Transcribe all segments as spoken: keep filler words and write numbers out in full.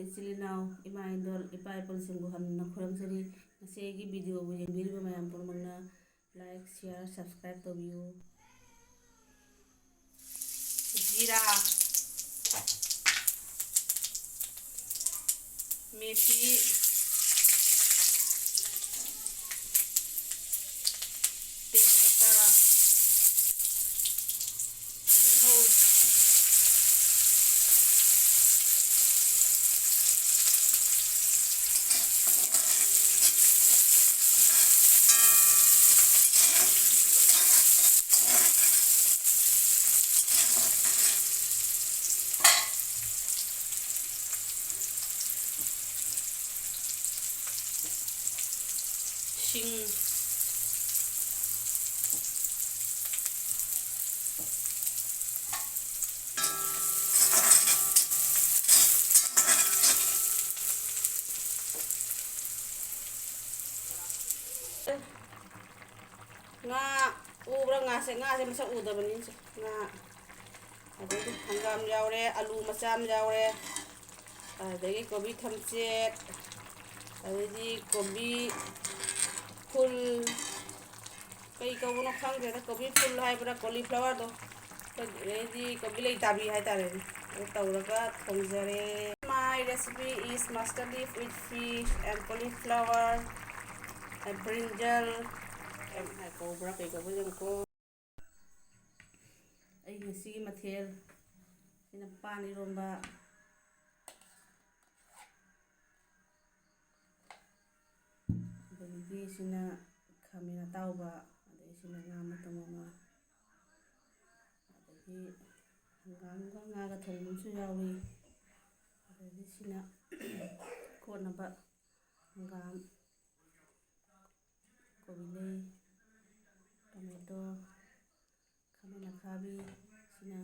ꯏꯆꯤꯜ ꯏꯅꯥꯎ, ꯏꯃꯥ ꯏꯟꯗꯣꯜ, ꯏꯄꯥ ꯏꯄꯨꯁꯤꯡꯕꯨ ꯍꯟꯅ ꯈꯨꯔꯨꯝꯖꯔꯤ꯫ ꯉꯁꯤ ꯑꯩꯒꯤ video ꯕꯨ ꯌꯦꯡꯕꯤꯔꯤꯕ ꯃꯌꯥꯝ ꯄꯨꯝꯅꯃꯛꯅ like, share, subscribe ꯇꯧꯕꯤꯌꯨ꯫ ꯖꯤꯔꯥ, ꯃꯦꯊꯤ, ꯇꯦꯖꯄꯇꯥ, ꯇꯤꯜꯍꯧ꯫ ꯁꯤꯡ꯫ ꯉꯥ ꯎꯕ꯭ꯔꯥ? ꯉꯥꯁꯦ, ꯉꯥꯁꯦ ꯃꯁꯛ ꯎꯗꯕꯅꯤ꯫ ꯉꯥ, ꯑꯗꯩꯗꯤ ꯍꯪꯒꯥꯝ ꯌꯥꯎꯔꯦ, ꯑꯂꯨ ꯃꯆꯥ ꯑꯃ ꯌꯥꯎꯔꯦ, ꯑꯗꯒꯤ ꯀꯣꯕꯤ ꯊꯝꯆꯦꯠ, ꯑꯗꯩꯗꯤ ꯀꯣꯕꯤ ꯐꯨꯜ, ꯀꯩ ꯀꯧꯕꯅꯣ ꯈꯪꯗ꯭ꯔꯦꯗ, ꯀꯣꯕꯤ ꯐꯨꯜ ꯍꯥꯏꯕ꯭ꯔꯥ, cauliflower ꯗꯣ, ꯑꯗꯩꯗꯤ ꯀꯣꯕꯤ ꯂꯩꯇꯥꯕꯤ ꯍꯥꯏꯇꯥꯔꯦꯅꯦ, ꯑꯗꯨ ꯇꯧꯔꯒ ꯊꯣꯡꯖꯔꯦ꯫ My recipe is mustard leaf with fish and cauliflower and brinjal, ꯀꯩ ꯀꯧꯕ꯭ꯔꯥ, ꯀꯩ ꯀꯧꯕ꯭ꯔꯥ ꯌꯦꯡꯉꯨꯀꯣ꯫ ꯑꯩꯒꯤ ꯉꯁꯤꯒꯤ ꯃꯊꯦꯜ ꯁꯤꯅ ꯄꯥꯟ ꯏꯔꯣꯝꯕ, ꯑꯗꯒꯤꯗꯤ ꯁꯤꯅ ꯈꯥꯃꯦꯟ ꯑꯇꯥꯎꯕ, ꯑꯗꯒꯤ ꯁꯤꯅ ꯉꯥ ꯃꯇꯨꯝ ꯑꯃ, ꯑꯗꯒꯤ ꯍꯪꯒꯥꯝꯒ ꯉꯥꯒ ꯊꯣꯡꯕ ꯑꯃꯁꯨ ꯌꯥꯎꯏ꯫ ꯑꯗꯒꯤ ꯁꯤꯅ ꯀꯣꯠꯅꯕ ꯍꯪꯒꯥꯝ, ꯀꯣꯕꯤ ꯂꯩ, tomato, ꯈꯥꯃꯦꯟ ꯑꯈꯥꯕꯤ, ꯁꯤꯅ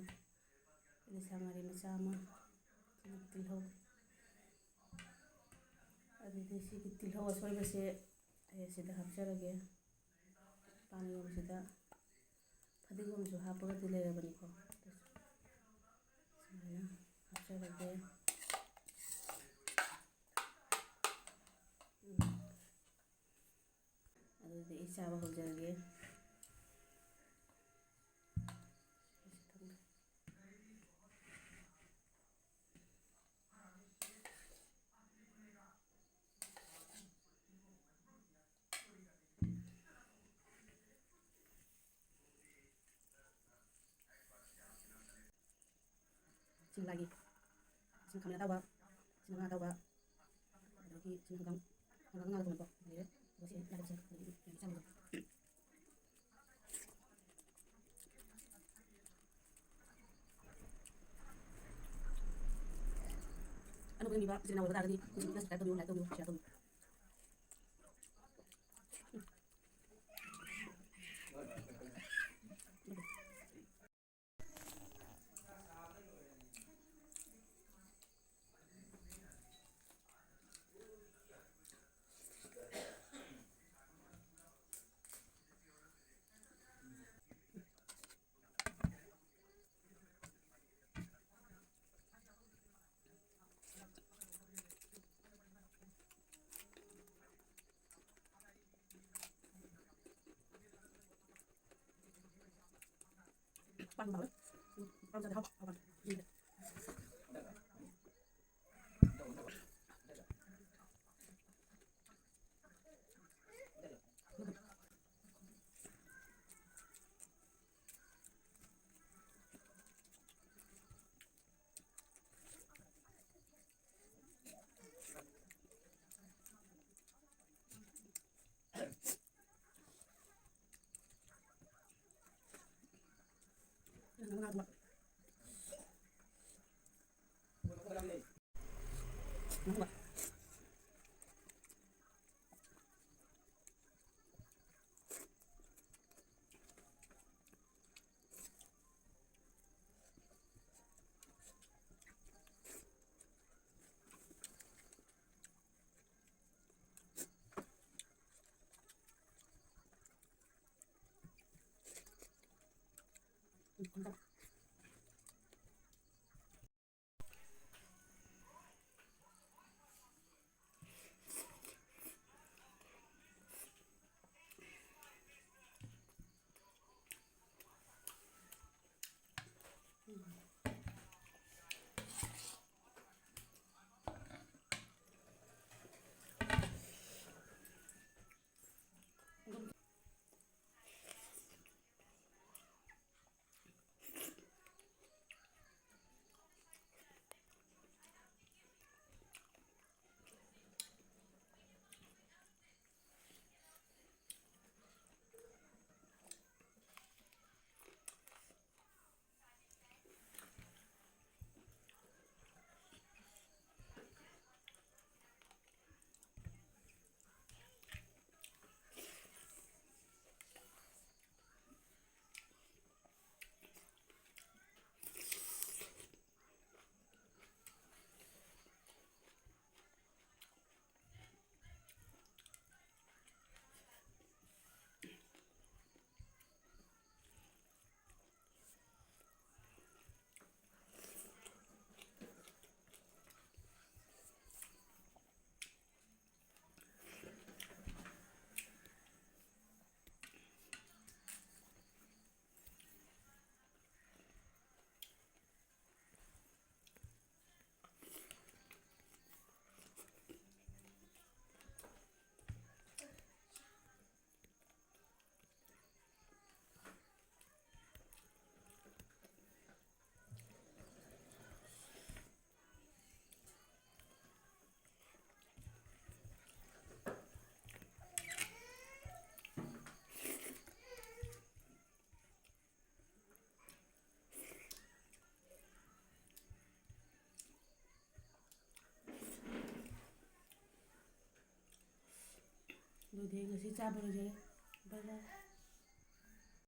ꯂꯩꯁꯥ ꯉꯥꯔꯤ ꯃꯆꯥ ꯑꯃ, ꯁꯤꯅ ꯇꯤꯜꯍꯧ꯫ ꯑꯗꯨꯗꯤ ꯁꯤꯒꯤ ꯇꯤꯜꯍꯧ ꯑꯁꯣꯏꯕꯁꯦ ꯑꯩ ꯁꯤꯗ ꯍꯥꯞꯆꯔꯒꯦ꯫ ꯄꯥꯟ ꯏꯔꯣꯝꯕꯁꯤꯗ ꯐꯗꯤꯒꯣꯝꯁꯨ ꯍꯥꯞꯄꯒꯗꯤ ꯂꯩꯔꯕꯅꯤꯀꯣ꯫ ꯁꯨꯃꯥꯏꯅ ꯍꯥꯞꯆꯔꯒꯦ꯫ ꯆꯥꯕ ꯍꯧꯖꯔꯒꯦ꯫ ꯁꯤꯡ ꯂꯥꯏꯒꯤ, ꯁꯤꯡ ꯈꯥꯃꯦꯟ ꯑꯇꯥꯎꯕ, ꯁꯤꯡ ꯉꯥ ꯑꯇꯥꯎꯕ, ꯑꯗꯒꯤ ꯁꯤꯡ ꯍꯪꯒꯥꯝ, ꯍꯪꯒꯥꯝ ꯉꯥ ꯊꯣꯡꯕ ꯂꯩꯔꯦ꯫ ꯑꯗꯨꯒ ꯁꯤ ꯂꯥꯏ ꯄꯨꯁꯦ, ꯑꯗꯒꯤ ꯌꯥꯝ ꯆꯥꯕꯗꯣ꯫ ꯑꯅꯧꯕ ꯌꯦꯡꯕꯤꯕ ꯏꯆꯤꯟ ꯏꯅꯥꯎ ꯑꯣꯏꯕ ꯇꯥꯔꯒꯗꯤ, ꯅꯪꯁꯨ subscribe ꯇꯧꯕꯤꯌꯨ, like ꯇꯧꯕꯤꯌꯨ, share ꯇꯧꯕꯤꯌꯨ꯫ ꯑꯗꯨꯗꯤ ꯉꯁꯤ ꯆꯥꯕ ꯂꯣꯏꯖꯔꯦ꯫ ꯕꯥꯏ ꯕꯥꯏ꯫